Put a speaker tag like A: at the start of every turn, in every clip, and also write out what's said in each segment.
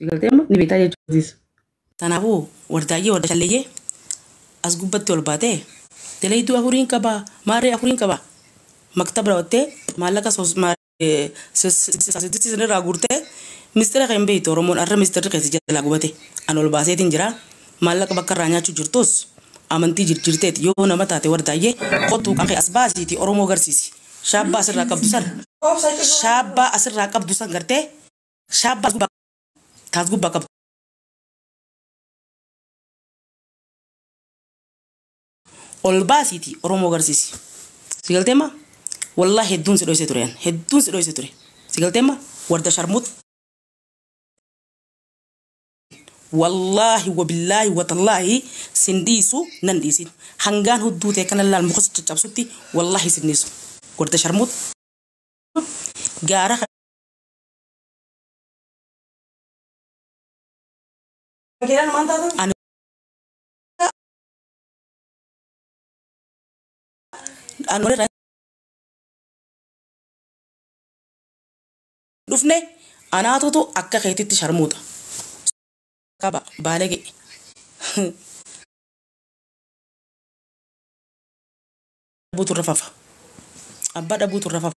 A: Si galtee amma ni beektaa jechuudha. Kanaafuu wardaayyee warda shalleeyyee as gubbatti ol baatee dalayduu afuriin qabaa maarree afuriin qabaa maktaba raawwattee maallaqa sassaabsisan irraa guurtee mistira kan beektu Oromoon arra mistirri keessa jalaa gubate an ol baaseetiin jira maallaqa bakka irraa nyaachuu jirtus amantii jirjirteeti yoo nama taate wardaayyee kottuu kan as baasiiti Oromoo garsiisi shaabbaa asirraa qabdu san shaabbaa asirraa qabdu san gartee shaabbaa taas gubbaa qabdu. Ol baasiiti Oromoo garsiisi. Si galteema? Wallaahi hedduun si dhoyse ture. Hedduun si dhoyse ture. Si galteema? Warda sharmut. Wallaahi wabillaahi watallaahi sin dhiisu nan dhiisin. Hangaan hudduu ta'e kana laal muka caccabsutti wallaahi sin dhiisu. Warda sharmut. Gaara ani walirraa dhufne anaatutu akka keetitti sharmuuta. Qaba baalage. Dhabuutu irra fafa. Abbaa dhabuutu irra fafa.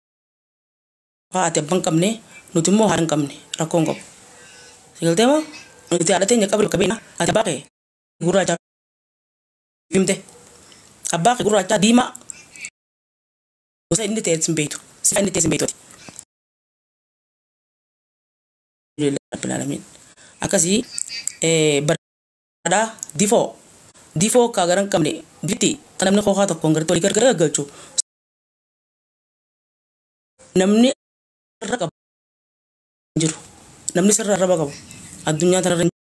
A: Ati abbaa hin qabne nuti immoo haadha hin qabne rakkoo hin qabu. Si galtee moo? Nuti haadha teenya qabri bakka beekna. Ati abbaa kee gurraacha himte. Abbaa kee gurraacha diimaa gosa inni ta'e sin beektu. Sifa inni ta'e sin beektu. Rabbil alamin. Akkasii badhaadhaa difoo difoo kaa gara hin qabne bitti kan namni kookaa tokkoon gartee walii gargar galchu namni irra qabu jiru namni sirra arraba qabu addunyaa tanarra jiru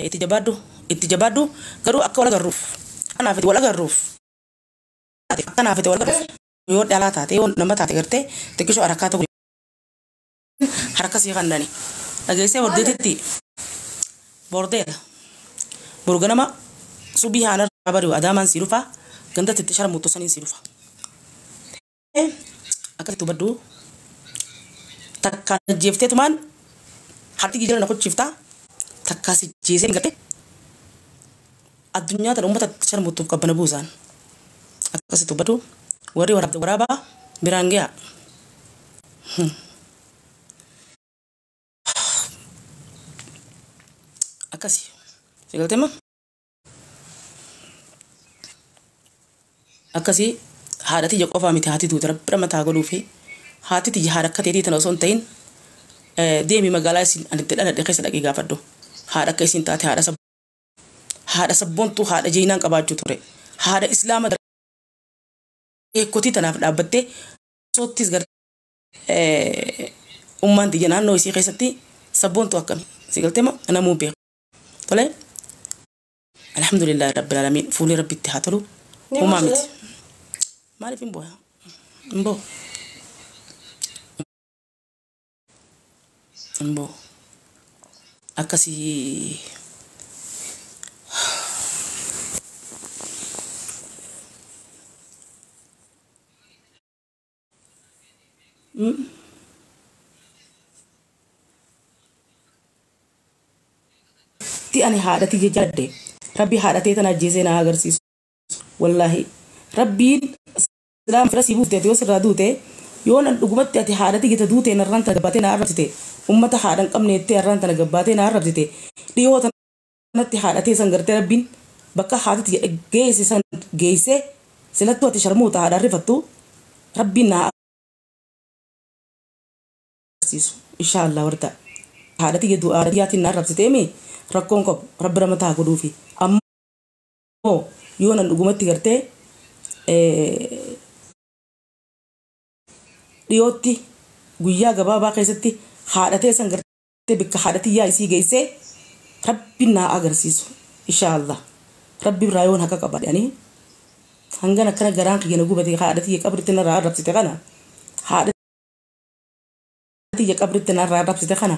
A: itti jabaadhu itti jabaadhu garuu akka wal agarruuf kanaaf wal agarruuf kanaaf wal agarruuf yoo dhalaa taate yoo nama taate gartee xiqqishoo harkaa tokko harka sii kannani dhageessee bordeetitti bordeedha boru ganama subii haana bari'u adaamaan sii dhufa gandatti itti sharmuttu saniin sii dhufa. Akkasitti hubadhu takkaan ajjeefteetumaan harki jala na kochiiftaa takkaa si jeesee garte addunyaa tana uummata itti sharmuttuuf qabbana buusaan akkasitti hubadhu warri waraabaa biraan ga'a. Akkasi si galtee ma akkasii haadha tiyya qofaa miti haati duute rabbi mataa godhuu fi haati tiyya haadha akka teetii tana osoo hin ta'in deemi magaalaa isin ani itti dhaladhe keessa dhaqee gaafadhu haadha akka isin taate haadha sabboontuu haadha jeenaan qabaachuu ture haadha islaama eekkotii tanaaf dhaabbattee soottis gar ummaan tiyya naannoo isii keessatti sabboontuu akkami si galtee ma namuu beeku tole alhamdulillahi rabbil alamin fuulli rabbitti haa tolu homaa miti. Maaliif hin boo'a? Hin boo'u. Hin boo'u. Akkasii ti ani haadha tiyya jaalladhe rabbi haadha tee tana ajjeesee na agarsiisu wallaahi rabbiin silaam fira sii buufte yoo sirraa duute yoo nan dhugumatti ati haadha tiyya ta duute narraan tana gabbaatee na arrabsite ummata haadha hin qabne jettee harraan tana gabbaatee na arrabsite dhiyoo tanatti haadha tee san gartee rabbiin bakka haati tiyya geesse san geesse silattuu ati sharmuuta haadha rifattu rabbiin na agarsiisu inshaallah warda haadha tiyya du'aa tiyyaatiin na arrabsiteemi rakkoon qabu rabbi ramataa godhuufi ammoo yoo nan dhugumatti gartee dhiyootti guyyaa gabaabaa keessatti haadha tee san gartee bakka haadha tiyyaa isii geessee rabbiin naa agarsiisu inshaallah rabbi biraa yoon haqa qaba jedhanii hangan akkana garaan kiyya na gubate haadha tiyya qabritti narraa arrabsite kana haadha tiyya qabritti narraa arrabsite kana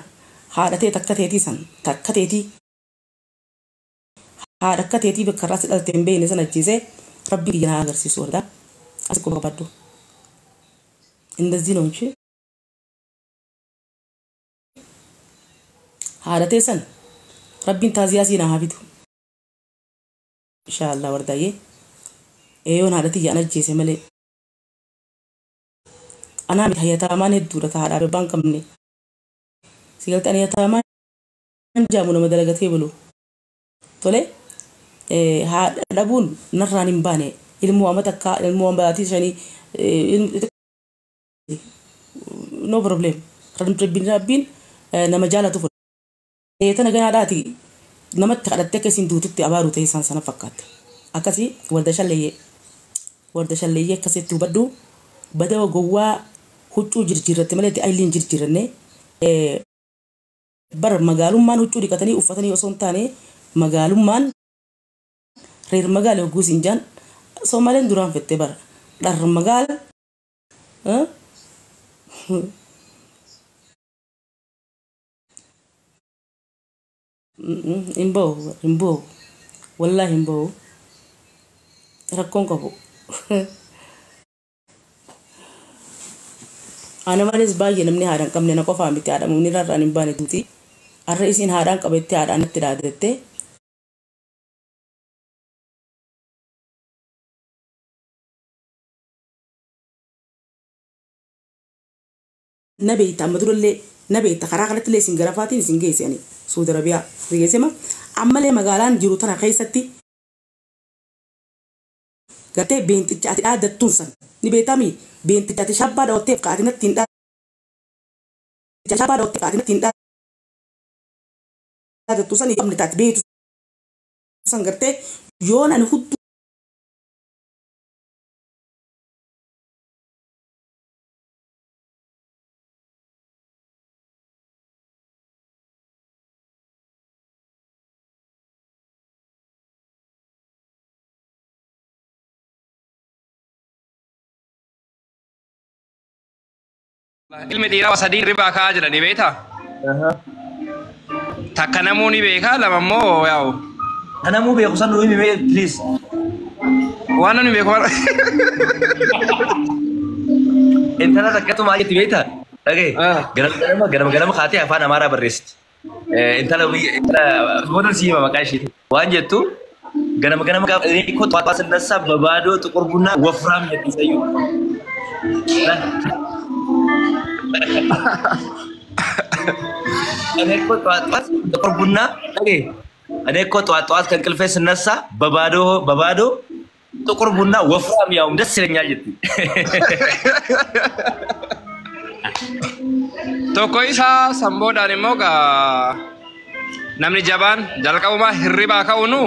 A: haadha tee takka teetii san takka teetii haadha akka teetii bakka irraa si dhalte hin beekne san ajjeesee rabbi kiyya naa agarsiisu warda as quba qabadhu እንደዚህ ነው እንጂ። Haadha teessan rabbiin taaziyaa siinaa haa fidu. Inshaallah wardaayyee. Eeyoon haadha tiyya an ajjeese malee. Anaa miti hayyataamaan hedduudha ta haadhaa abbaa hin qabne. Si galte ani yataamaan jaamu nama dalagatee bulu. Tole haadha dhabuun narraan hin baane ilmoo amma takkaa ilmoo baatii shanii no problem. Rabbiin rabbiin nama jaalatu fudha. Tana ganaadhaati namatti kadhattee akka isin duututti abaaru ta'e isaan sana fakkaatte. Akkasii warda shalleeyyee warda shalleeyyee akkasitti hubadhu badawa gowwaa huccuu jirjiirratte malee itti ayiliin jirjiirranne bar magaalummaan huccuu dhiqatanii uffatanii osoo hin taane magaalummaan reer magaala hogguu siin jaan Soomaleen duraan fette bara dhar magaala hin bahu hin bahu wallaahi hin bahu rakkoon qabu. Ana malees baay'ee namni haadha hin qabne na qofaa miti haadha mumni irraan hin baane duuti. Har'a isiin haadhaan qabetti haadhaan natti dhaadatte. Na beekta amma durallee na beekta karaa kanatti illee isin garafaatiin isin geesse ani Suudi Arabiyaa si geesse ma ammallee magaalaan jiru tana keessatti gartee beenticha ati dhaadattuun san ni beektami beenticha ati shabbaa dhawatteef ka ati natti hin shabbaa dhawatteef ka ati natti hin dhaadattu san qabne taati beektu san gartee yoon ani hudduu
B: Ilmi dhiiraa sadii hirribaa ka'aa jedhanii beektaa? Takka namuu ni beekaa lama immoo yaa'u.
C: Namuu beeku san nuu himi mee please.
B: Waan namni beeku waan.
C: Intala takkatu maal jetti beektaa? Dhagaye. Ganama ganama ganama ganama kaatee afaan Amaaraa barreessiti. Intala biyya intala boodan si hima maqaa isheeti. Waan jettu ganama ganama gaafa inni koo xaxaa sinnassaa babaadoo xuqur bunnaa wafraam jetti sayyuu. እኔ እኮ ጠዋት ጠዋት ጥቁር ቡና dhagaye. እኔ እኮ ጠዋት ጠዋት ከእንቅልፌ ስነሳ በባዶ በባዶ ጥቁር ቡና ወፍራም ያውም ደስ ይለኛል jetti.
B: Tokko isaa samboodhaan immoo gaa namni jabaan jalqabumaa hirribaa ka'uunu